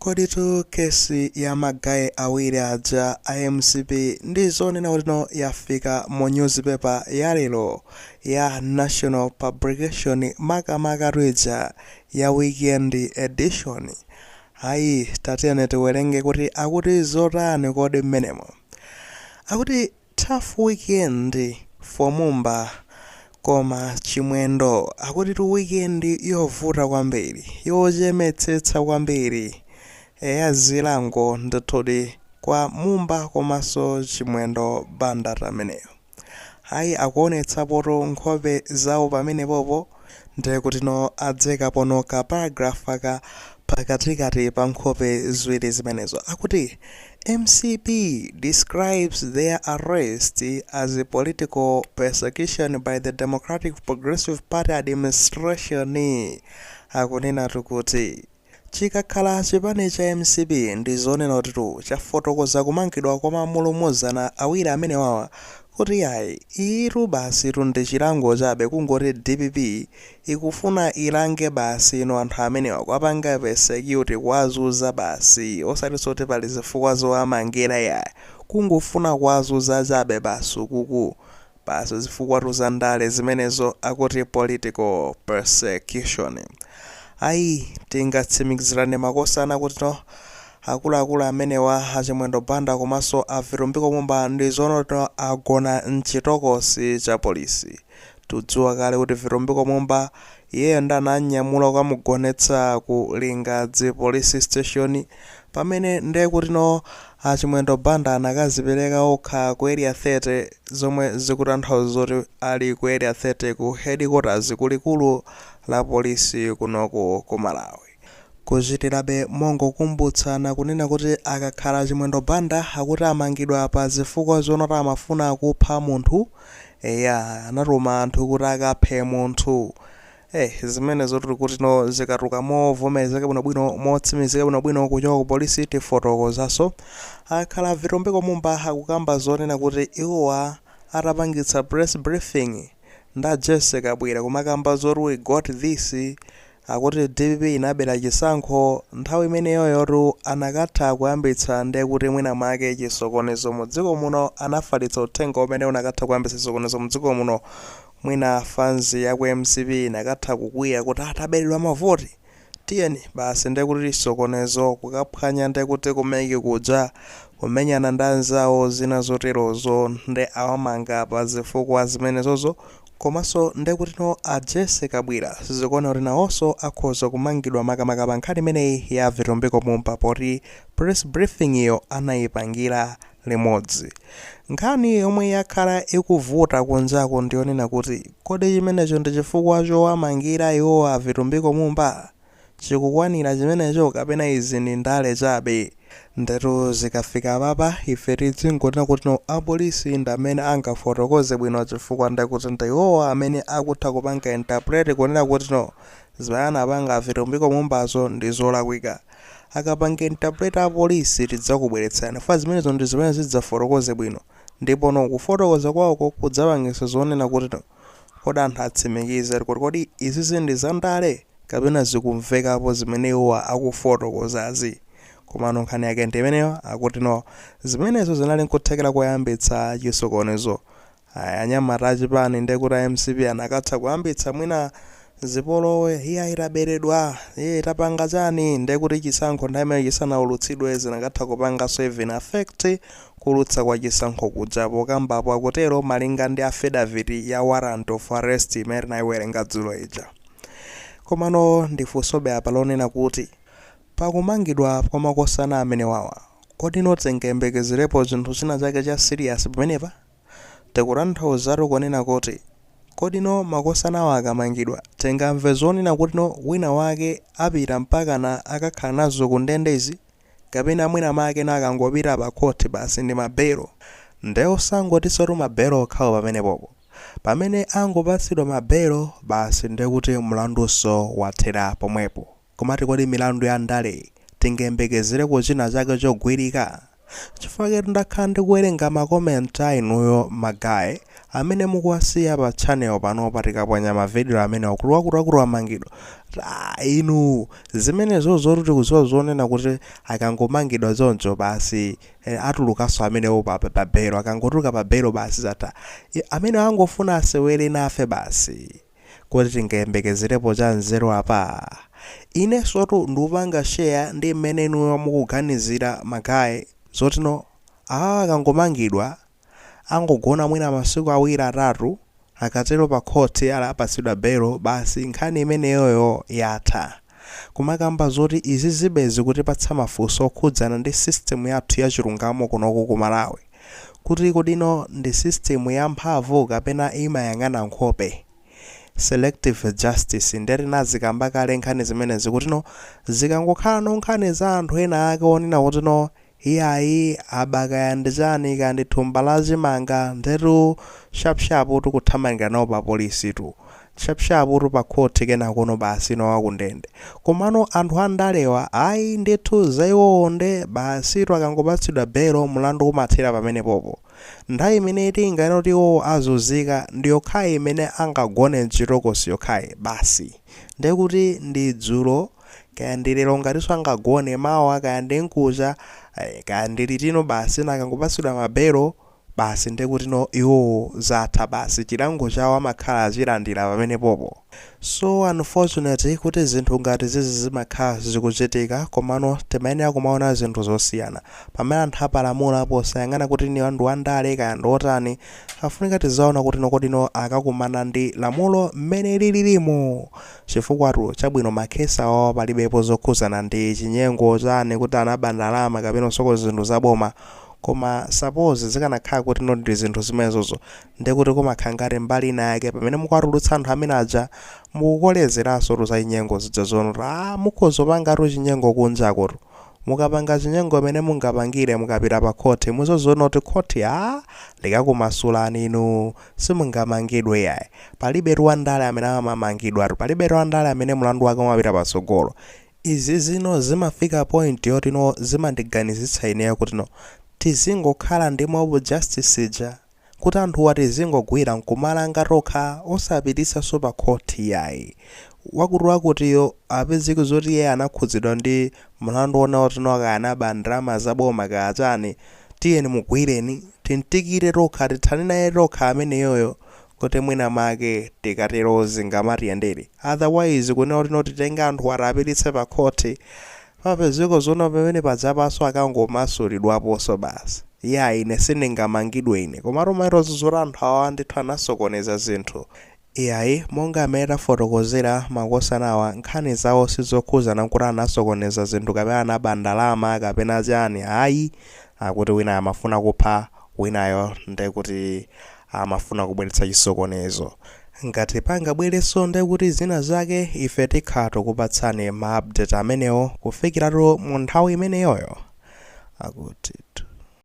Koditu case ya ma guy awiri aja a mcp ndi zonena kuti no yafika mu newspaper ya lero ya National Publication, makamakatu ija ya Weekend Edition. Ayi, tatiyeni tiwerenge kuti akuti zotani kodi mmenemo. Akuti tough weekend for Mumba koma Chimwendo. Akutitu weekend yovuta kwambiri, yochemetsetsa kwambiri, ya zilango ndithudi kwa Mumba komanso Chimwendo Banda ameneyo. Ayi, akuonetsapotu nkhope zawo pamenepopo, ndiye kuti no adzekapono ka paragraph aka pakatikati pa nkhope ziwiri zimenezo. Akuti MCP describes their arrest as a political persecution by the Democratic Progressive Party administration. Akunenatu kuti chikakhala chipani cha MCP, ndi zonena kutitu chafotokoza kumangidwa kwa mamulumuzana awiri amenewawa kuti ayi, iru basi ndi chilango chabe, kungoti DPP ikufuna ilange basi ino anthu amenewa, kwapanga persecute, kuwazuza basi, osatinso kuti pali zifukwa zowamangira yayi, kungofuna kuwazuza chabe basi ukuku basi, zifukwa za ndale zimenezo, akuti political persecution. Ayi, tingatsimikizirane makosana kuti no akuluakulu amenewa, Achimwendo Banda komanso a Vitumbiko Mumba, ndi zoona agona mchitokosi cha polisi. Tudziwa kale kuti Vitumbiko Mumba iyeyo ndi ananyamula kukamugonetsa ku Lingadzi Police Station, pamene ndiye kuti no Achimwendo Banda anakazipereka okha ku Area 30, zomwe zikutanthauza zoti ali ku Area 30 ku headquarters, kulikulu la polisi kunoku ku Malawi. Kuchitirabe mongokumbutsana kunena kuti akakhala Chimwendo Banda, akuti amangidwa pa zifukwa zonoti amafuna kupha munthu. Eya, anatuma anthu kuti akaphe munthu. Zimenezo tili kuti no zikatuluka movomerezeka bwinobwino, motsimikizika bwinobwino kuchoka ku polisi, tifotokozaso. Akhala Vitumbiko Mumba akukamba zonena kuti iwowa atapangitsa press briefing nda Jesse Kabwira kumakamba zoti "We got this", akuti DPP inabera chisankho, nthawi imeneyoyotu anakatha kuyambitsa ndiye kuti mwina mwake chisokonezo mu dziko muno. Anafalitsa uthenga umene unakatha kuyambitsa chisokonezo mu dziko muno. Mwina fans ya ku MCP inakatha kukwiya kuti ataberedwa mavoti, tiyeni basi ndiye kuti chisokonezo, kukaphwanya ndiye kuti ku MEC kuja, kumenyana ndi anzawo, zina zoterozo. Ndi awamanga pa zifukwa zimenezozo. Komanso ndiye kuti no a Jesse Kabwira sizikuona kuti nawonso akhoza kumangidwa, makamaka pa nkhani imeneyi ya Vitumbiko Mumba, poti press briefing iyo anayipangira limodzi. Nkhani yomwe yakhala ikuvuta kunjaku ndiyonena kuti kodi chimenecho ndi chifukwa chowamangira iwowa a Vitumbiko Mumba? Chikukwanira chimenecho, kapena izi ndi ndale chabe? Ndetu zikafika papa, ife tidzingonena kuti no apolisi ndi amene angafotokoze bwino, chifukwa ndekuti ndi iwowa amene akutha kupanga interpret kunena kuti no zimene anapanga Vitumbiko Mumbazo ndi zolakwika. Akapanga interpret apolisi, tidzakubweretsani fa zimenezo ndi zimene zidzafotokoze bwino, ndipo no kufotokoza kwawoko kudzapangisa zonena kuti no kodi anthu atsimikize kuti kodi izizi ndi zandale kapena zikumvekapo zimene iwowa akufotokozazi. Komano nkhani yake ndi imeneyo, akuti no zimenezo zinali nkuthekera koyambitsa chisokonezo. Anyamata achipani ndekuti a MCP anakatha kuyambitsa mwina zipolowe, iya itaberedwa, iye itapanga chani, ndekuti chisankho nthawi imene chisanaulutsidwe zinakatha kupanganso even affect kulutsa kwa chisankho kuja. Pokambapo akutero malinga ndi affidavit ya warrant of arrest imene tinayiwerenga dzulo ija. Komano ndifunsobe apa lonena kuti pakumangidwa kwa makosana amene wawa, kodi no tingayembekezerepo chinthu china chake cha serious pamenepa? Tikutanthauzatu kunena kuti kodi no makosanawo akamangidwa, tingamve zonena kuti no wina wake apita mpakana akakhala nazo ku ndende izi, kapena mwina make no akangopita pa khoti basi ndi mabelo? Nde osangotinso mabelo okhawo pamenepopo, pamene angopatsidwa mabelo basi, ndekuti mlandunso wathera pomwepo. Komati kodi milandu ya ndale tingayembekezereko china chake chogwirika? Chifukwa ndakhala ndikuwerenga ma comment a inuyo ma guy Amene mukuwasiya pa channel panopa, tikaponya ma video amenewa kuti wakuluakulu amangidwa, ah, inu zimenezo zoti tikuziwa zonena kuti akangomangidwa choncho basi, atulukanso amenewo pa belo. Akangotuluka pa belo basi, zatha. Amene angofuna asewere nafe basi, kuti tingayembekezerepo cha nzeru apa? Inensotu ndikupanga share ndi mmene inuyo mukuganizira, ma guys, zotino awa akangomangidwa angogona mwina masiku 2 3, akatero pa khoti ala apatsidwa belo basi, nkhani imeneyoyo yatha. Kumakamba zoti izi zibe zikutipatsa mafunso okhudzana ndi system yathu ya chilungamo kunoku ku Malawi, kuti kodino ndi system yamphamvu kapena imayang'ana nkhope, selective justice? Ndeti nazikamba kale nkhani zimenezi kutino zikangokhala no nkhani za anthu ena ake onena kutino iyayi, abakaya ndi chani, kandi thumba la chimanga, ndetu sharp sharp tikuthamangira nawo pa polisi tu, sharp sharp tu pa khoti, kenakono basi no wakundende. Komano anthu andalewa ayi ndithu, za iwowo nde basi tu, akangopatsidwa belo mlandu umathera pamenepopo. Nthawi imene tinganena kuti iwowo azunzika ndi yokhayi imene angagone mchitokosi yokhayi basi, ndekuti ndi dzulo kaya ndi lero, ngatinso angagone mawa kaya ndi nkucha, kaya ndi litino, basi nakangopatsidwa mabelo basi, ndekuti no iwowo zatha basi, chilango chawo amakhala achilandira pamenepopo. So unfortunate kuti zinthu ngati zizi zimakhala zikuchitika, komano timayenera kumaona zinthu zosiyana pamene anthu apalamula, posayang'ana kuti ni anthu andale kaya ndi otani. Afunika tizaona kuti nokodino akakumana ndi lamulo mmene lililimo, chifukwa chabwino ma case awawa palibepo zokhuzana ndi chinyengo chani, kuti anaba ndalama kapena kusokoneza zinthu zaboma. Koma suppose zikanakhala kuti no ndi zinthu zimenezozo, ndekuti kumakhala ngati mbali ina yake pamene mukwatulutsa anthu amene aja mukukolezeranso za chinyengo zija zono kuti mukhoza kupangatu chinyengo kunjakotu. Mukapanga chinyengo amene mungapangire, mukapita pa khoti muzoziona kuti khoti likakumasulani inu, simungamangidwe yayi. Palibe wandale amene amamangidwatu, palibe wandale amene mlandu wake umapita patsogolo. Izi zino zimafika point yoti no zimandiganizitsa ineyo kuti no tizingokhala ndi mob justice ija, kuti anthuwa tizingogwira nkumalanga tokha, osapitisanso pa khoti yayi. Wakuti wakutiyo apezeke zoti iye anakhudzidwa ndi mlandu wona kuti no anaba ndalama zaboma kaya chani, tiyeni mugwireni, tintikire tokha, tithane naye tokha ameneyoyo, kuti mwina make tikatero zingamatiyendere. Otherwise kunena kuti no titenge anthu atapititse pa khoti, papezeko zoona pamene padzapanso akangomasulidwaponso basi. Ya, ine sindingamangidwe ine, komatu maitozo zoti anthu awa ndithu anasokoneza zinthu. Iyayi, monga amene tafotokozera makosanawa, nkhani zawo sizokhuzana kuti anasokoneza zinthu kapena anaba ndalama kapena chani ayi. Akuti wina amafuna kupha winayo, ndekuti amafuna kubweretsa chisokonezo. Ngati pangabwerenso ndekuti zina zake, ife tikhala tikupatsani ma update amenewo kufikiratu mu nthawi imeneyoyo. Akuti